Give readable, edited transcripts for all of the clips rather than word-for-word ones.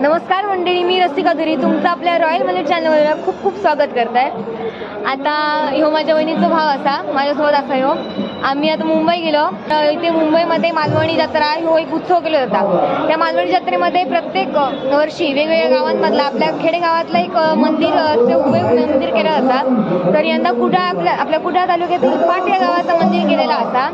नमस्कार मंडळी, मी रसिका धुरी तुमचं आपल्या रॉयल मनी चॅनलवर खूप खूप स्वागत करताय। आता ह्यो माझ्या वहिनीचा भाव असा माझ्यासोबत असा ह्यो। आम्ही आता मुंबई गेलो, इथे मुंबईमध्ये मालवणी जत्रा ह्यो एक उत्सव केला होता। त्या मालवणी जत्रेमध्ये प्रत्येक वर्षी वेगवेगळ्या गावांमधला आपल्या खेडेगावातला एक मंदिर उभे मंदिर केलं जातात। तर यंदा कुडाळ आपल्या कुडाळ तालुक्यातील पाट या गावाचं मंदिर केलेला असा।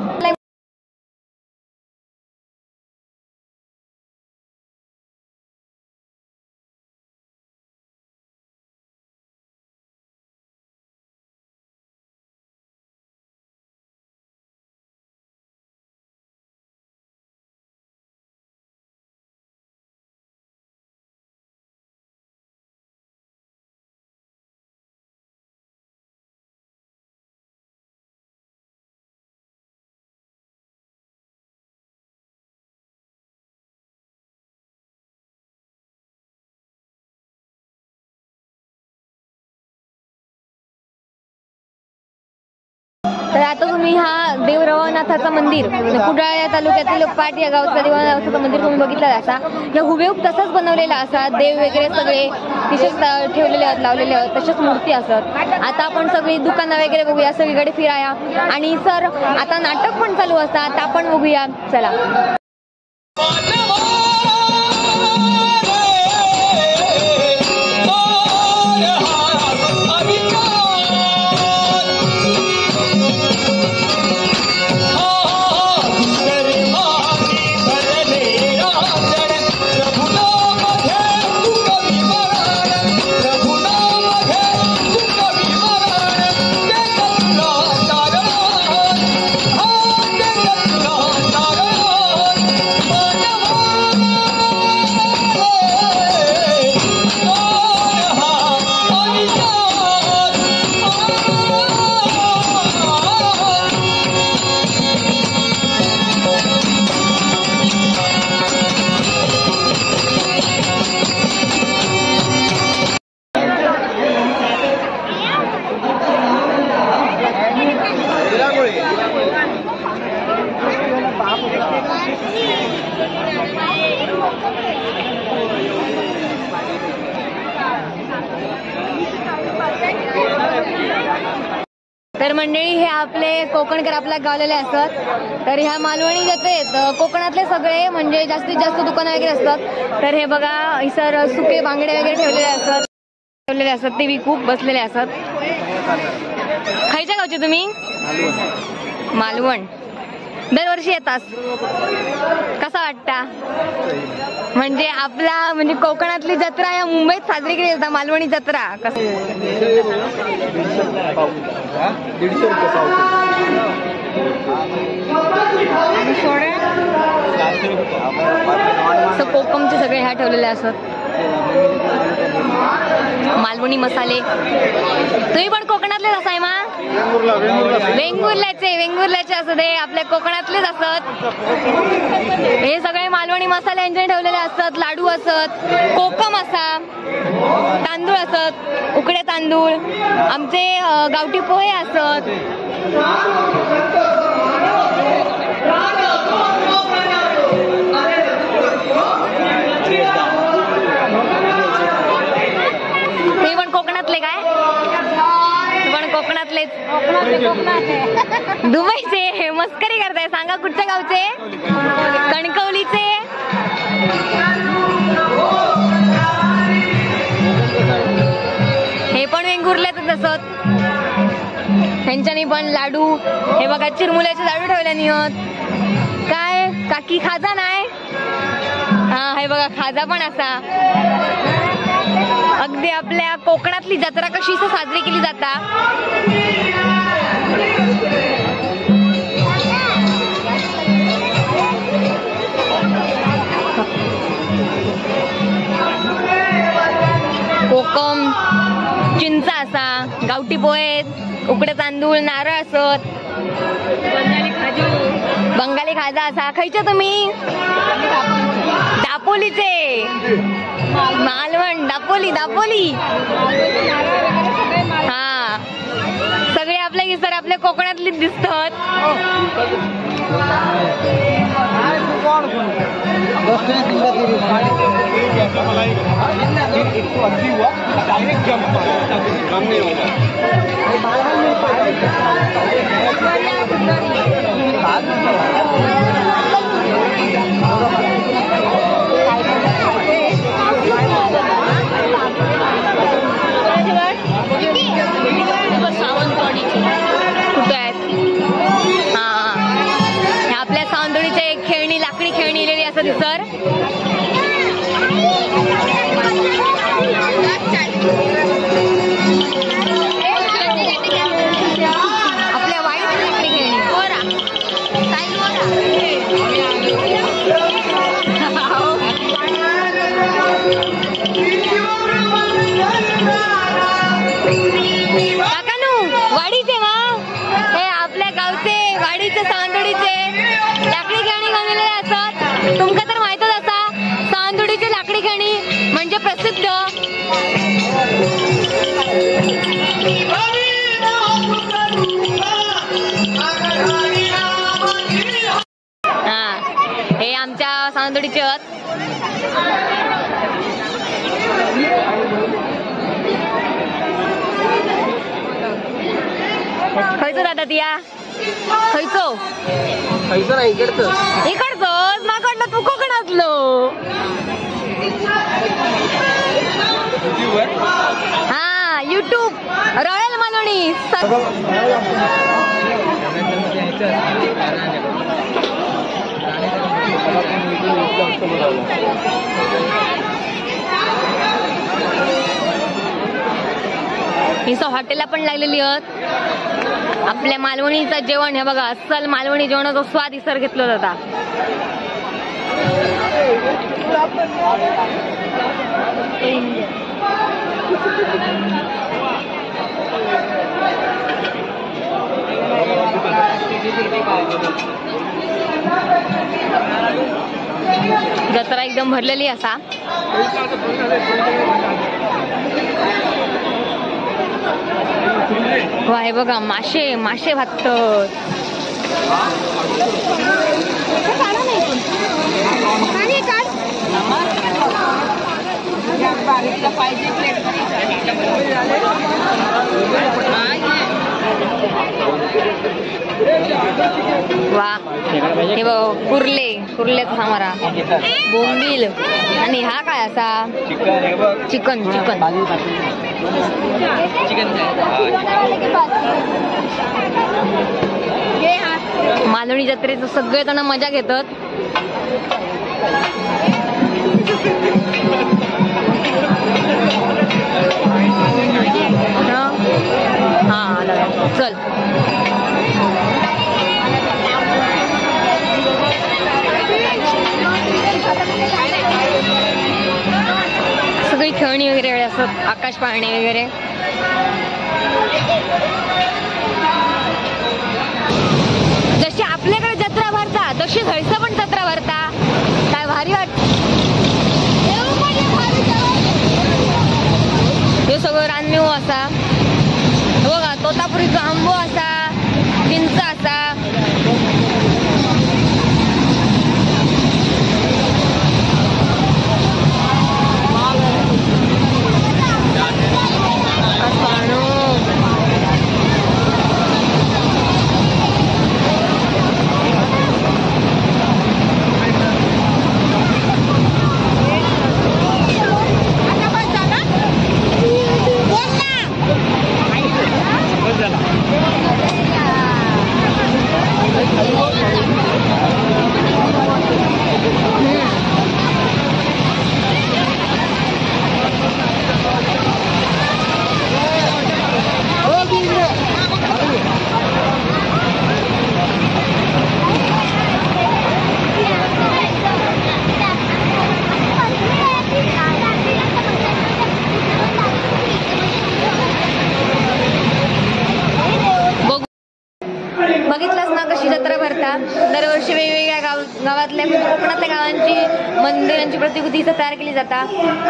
तर आता तुम्ही हा देव रवनाथाचा मंदिर कुडाळ या तालुक्यातील पाट या गावचा देवनाथाचं मंदिर तुम्ही बघितलं असा। या हुबेहूब तसंच बनवलेला असा, देव वगैरे सगळे तसेच ठेवलेले आहेत, लावलेले आहेत, तसेच मूर्ती असत। आता आपण सगळी दुकानं वगैरे बघूया, सगळीकडे फिराया। आणि सर आता नाटक पण चालू असतात, आता आपण बघूया, चला। तर मंडळी हे आपले कोकणकर आपल्या गावलेले असतात। तर ह्या मालवणी जत्रेत कोकणातले सगळे म्हणजे जास्तीत जास्त दुकानं वगैरे असतात। तर हे बघा सर सुके बांगडे वगैरे ठेवलेले असतात, ते विकू बसलेले असतात। खायच्या गावचे तुम्ही? मालवण। दरवर्षी येतास, कसा वाटता? म्हणजे आपला म्हणजे कोकणातली जत्रा या मुंबईत साजरी केली जाते, मालवणी जत्रा। कसं कोकमचे सगळे ह्या ठेवलेले असत, मालवणी मसाले। तुम्ही पण कोकणातलेच असाय मा? वेंगुर्ल्याचे, वेंगुर्ल्याचे असू दे, आपल्या कोकणातलेच असत। हे सगळे मालवणी मसाले यांच्याने ठेवलेले असत, लाडू असत, कोकम असा, तांदूळ असत, उकडे तांदूळ, आमचे गावठी पोहे असत। ते पण कोकणातले काय? पण कोकणातलेच, दुबईचे। मस्करी करताय, सांगा कुठच्या गावचे? कणकवलीचे। हे पण वेंगुर्ल्यातच असत, त्यांच्यानी पण लाडू, हे बघा चिरमुल्याचे लाडू ठेवले नियत। काय काकी खाजा नाही? हा हे बघा खाजा पण असा। अगदी आपल्या कोकणातली जत्रा कशी साजरी केली जाता। कोकम, चिंचा असा, गावठी पोहे, उकडे तांदूळ, नारळ असत, बंगाली खाजा असा। खायचे तुम्ही? दापोलीचे, मालवण, दापोली, दापोली। हा सगळे आपल्या सर आपल्या कोकणातलीच दिसतात। 180 हुआ, डायरेक्ट जंप मारा, कम नहीं होगा। कुठे आहेत? हा, आपल्या सावंतवाडीच्या एक खेळणी, लाकडी खेळणी इलेली असं सर. आपल्या वाईट लाकडी खेळणी. काकानू वाडीचे मा हे आपल्या गावचे वाडीचे सावंतवाडीचे लाकडी खेळणी घेऊन असत. तुमका तर माहितच असा सावंतवाडीची लाकडी खेळणी म्हणजे प्रसिद्ध. हा, हे आमच्या सावंतवाडीचे आहेत. खयचो दादा तिया? खयचो? खयचो नाही, इकडचं. इकडचोच? माका वाटलं तू कोकणातलो. हा, युट्यूब रॉयल मालवणी. हॉटेलला पण लागलेली आहेत. आपल्या मालवणीचं जेवण हे बघा, अस्सल मालवणी जेवणाचा स्वाद इसर घेतला जाता. जत्रा एकदम भरलेली असा. वा, हे बघा मासे, मासे भात. वा, हे बघ कुर्ले, कुर्ल्याचा सामारा, बोंबील. आणि हा काय असा? Chicken. Chicken. Malvani जत्रेचं सगळेजण मजा घेतात. हा चल, सगळी खेळणी वगैरे असतात, आकाश पाळणे वगैरे. जशी आपल्याकडे जत्रा भरता तशी हयसं पण जत्रा भरता. काय भारी वाट. हे सगळं रानमेव असा बघा, तोतापुरीचो आंबो असा, चिंच असा. देवांची प्रतिकृती इथं तयार केली जाता.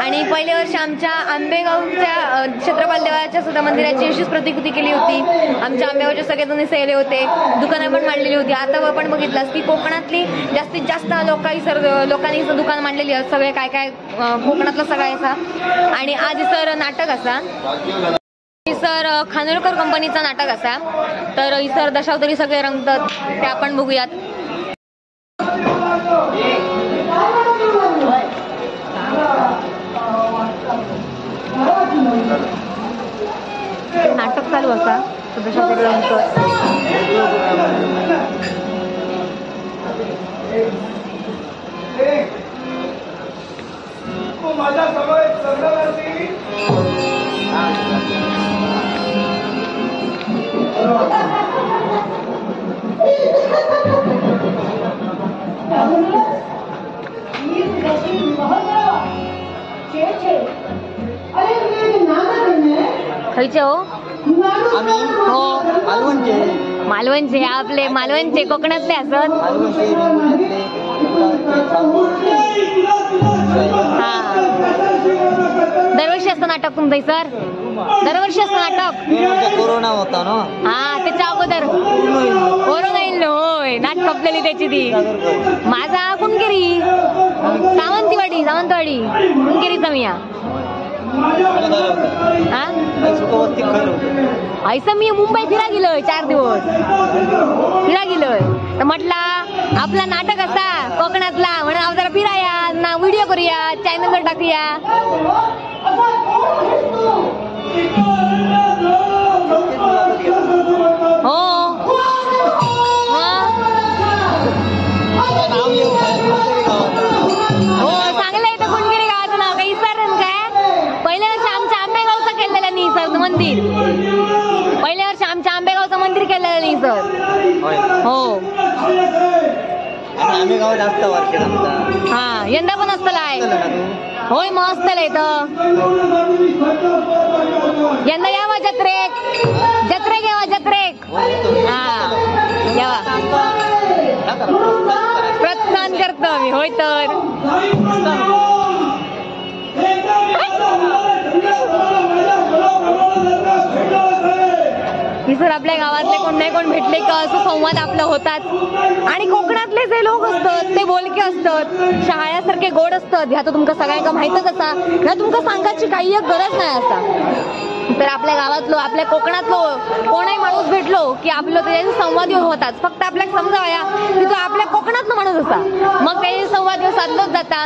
आणि पहिल्या वर्षी आमच्या आंबेगावच्या क्षेत्रपाल देवाच्या सुद्धा मंदिराची अशीच प्रतिकृती केली होती. आमच्या आंबेगावचे सगळेजण सेले होते, दुकानं पण मांडलेली होती. आता आपण बघितलं की कोकणातली जास्तीत जास्त लोकांनी दुकान मांडलेली आहेत, सगळे काय काय कोकणातलं सगळं असा. आणि आज सर नाटक असा, सर खानोलकर कंपनीचा नाटक असा. तर सर दशावतारी सगळे रंगतात, ते आपण बघूयात. नाटक चालू असा, दशावतारी रंगतात. खयचे हो? हो, मालवणचे. आपले मालवणचे कोकणातले असत. हा, दरवर्षी असतं नाटक तुमचं सर? दरवर्षी असतं नाटक. कोरोना होता ना, हा त्याच्या अगोदर कोरोना येईल. होय, नाट खपलेली त्याची ती. माझा कुणकेरी, सावंतवाडी, सावंतवाडी कुणकेरीचा मी. हा ऐसा मी मुंबई फिरा गेलोय 4 दिवस फिरा गेलोय. तर म्हटला आपला नाटक असा कोकणातला, म्हणून जरा फिराया ना, व्हिडिओ करूया, चॅनलवर टाकूया. हो हो, चांगलं आहे. तर कुणकेरी गावाचं नाव काही विसरलं काय? पहिल्या वर्षी आमच्या आंबेगावचं केलेलं नाही सर मंदिर. पहिल्या वर्षी आमच्या आंबेगावचं मंदिर केलेलं नाही सर. हो, हा यंदा पण असतं आहे. होय, मस्त आहे. तर यंदा यावा जत्रेक, जत्रेक यावा, जत्रेक. हा यावा, प्रोत्साहन करतो आम्ही. होय तर सर आपल्या गावातले कोण नाही कोण भेटले का असं संवाद आपला होतात. आणि कोकणातले जे लोक असतात ते बोलके असतात, शहाळ्यासारखे गोड असतात. ह्या तर तुमका सगळ्यांका माहीतच असा ना, तुमका सांगायची काही एक गरज नाही असा. तर आपल्या गावातलो, आपल्या कोकणातलो कोणाही माणूस भेटलो की आपलं त्याच्याशी संवाद येऊन होतात. फक्त आपल्याला समजावया की तो आपल्या कोकणातलो माणूस असा, मग त्याच्याशी संवाद येऊन साधलोच जाता.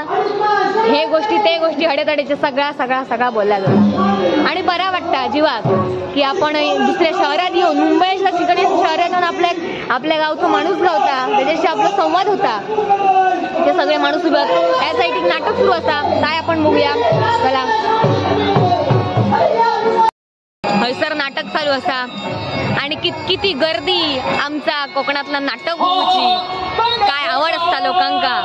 हे गोष्टी ते गोष्टी हडेतडेचे सगळा सगळा सगळा बोलला जाता. आणि बरा वाटता जीवाक की आपण दुसऱ्या शहरात येऊन, मुंबईच्या ठिकाणी शहरात येऊन आपल्या आपल्या गावचा माणूस गावता, त्याच्याशी आपला संवाद होता. ते सगळे माणूस उभे या साईड नाटक सुरू असा, काय आपण बघूया. चला, हयसर नाटक चालू असा. आणि किती गर्दी आमचा कोकणातला नाटक बघूची काय आवड असता लोकांका.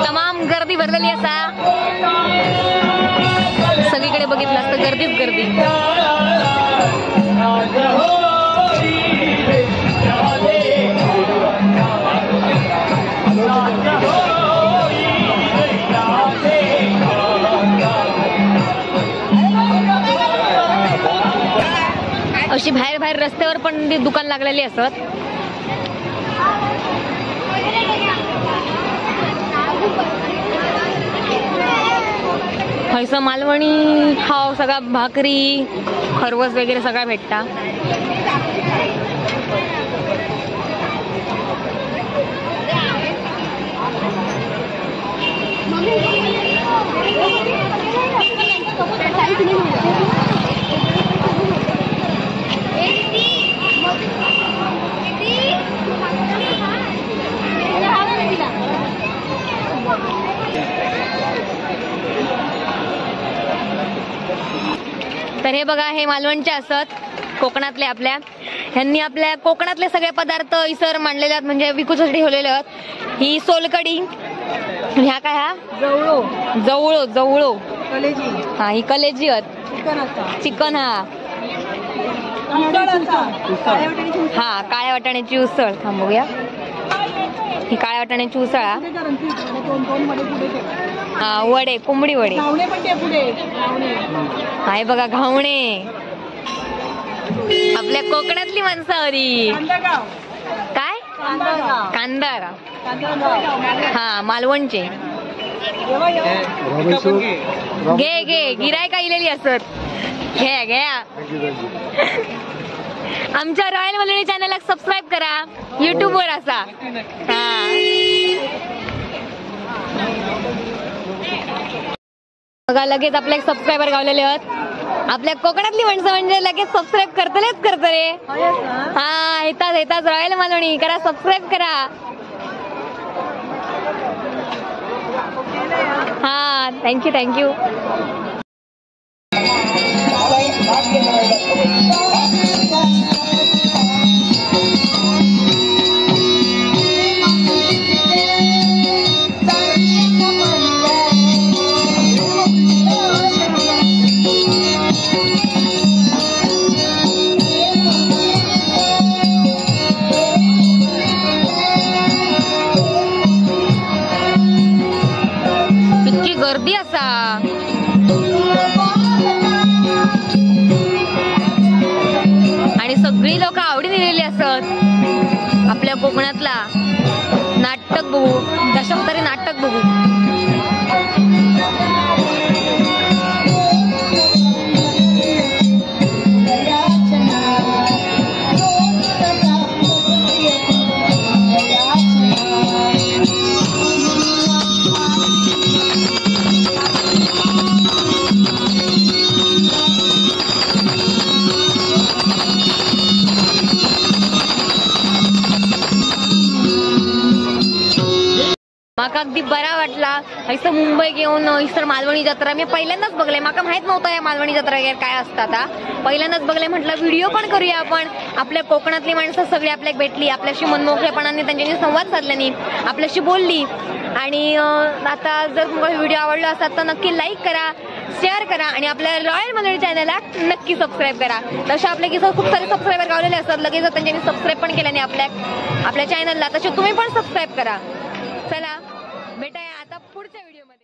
तमाम गर्दी भरलेली असा, सगळीकडे बघितलं असतं गर्दीच गर्दी. अशी बाहेर बाहेर रस्त्यावर पण दुकान लागलेली असत. हयसं मालवणी खाव सगळा, भाकरी खरवस वगैरे सगळा भेटता. तर हे बघा, हे मालवणचे असत कोकणातले आपल्या. ह्यांनी आपल्या कोकणातले सगळे पदार्थ इसर मांडलेले आहेत, म्हणजे विकूसाठी ठेवलेले आहेत. ही सोलकडी, ह्या काय, हा जवळो, जवळो जवळो, हा ही कलेजी आहेत, चिकन, हा हा काळ्या वाटाण्याची उसळ. थांबूया. ही काळ्या वाटाण्याची उसळा. हा वडे, कोंबडी वडे. हाय बघा घावणे, आपल्या कोकणातली माणसं. अरी काय कांदा, हा मालवणचे. घे घे, गिरायका इलेली असत. घ्या घ्या. आमच्या रॉयल मालवणी चॅनलला सबस्क्राईब करा, युट्यूब वर असा. हा बघा लगेच आपले एक सबस्क्रायबर गावलेले आहेत. आपल्या कोकणातली माणसं म्हणजे लगेच सबस्क्राईब करतलेच करतले. हा येताच येताच रॉयल मालवणी करा, सबस्क्राईब करा. हा thank you thank you. इतकी गर्दी असा. आणि सगळी लोक आवडीने दिलेली असत आपल्या कोकणातला नाटक बघू, दशावतारी नाटक बघू. माका अगदी बरा वाटला ऐसं मुंबई घेऊन इसर मालवणी जत्रा मी पहिल्यांदाच बघले. माका माहित नव्हतं या मालवणी जत्रा वगैरे काय असतात. हा पहिल्यांदाच बघले, म्हटलं व्हिडिओ पण करूया आपण. आपल्या कोकणातली माणसं सगळी आपल्याला भेटली, आपल्याशी मनमोकळेपणाने त्यांच्याशी संवाद साधल्याने आपल्याशी बोलली. आणि आता जर तुम्हाला व्हिडिओ आवडला असेल तर नक्की लाईक करा, शेअर करा आणि आपल्या रॉयल मालवणी चॅनलला नक्की सबस्क्राईब करा. तसे आपले की खूप सारे सबस्क्रायबर गावलेले असतात, लगेच त्यांच्यानी सबस्क्राईब पण केल्याने आपल्या आपल्या चॅनलला, तसे तुम्ही पण सबस्क्राईब करा. चला भेटाया आता पुढच्या व्हिडिओमध्ये.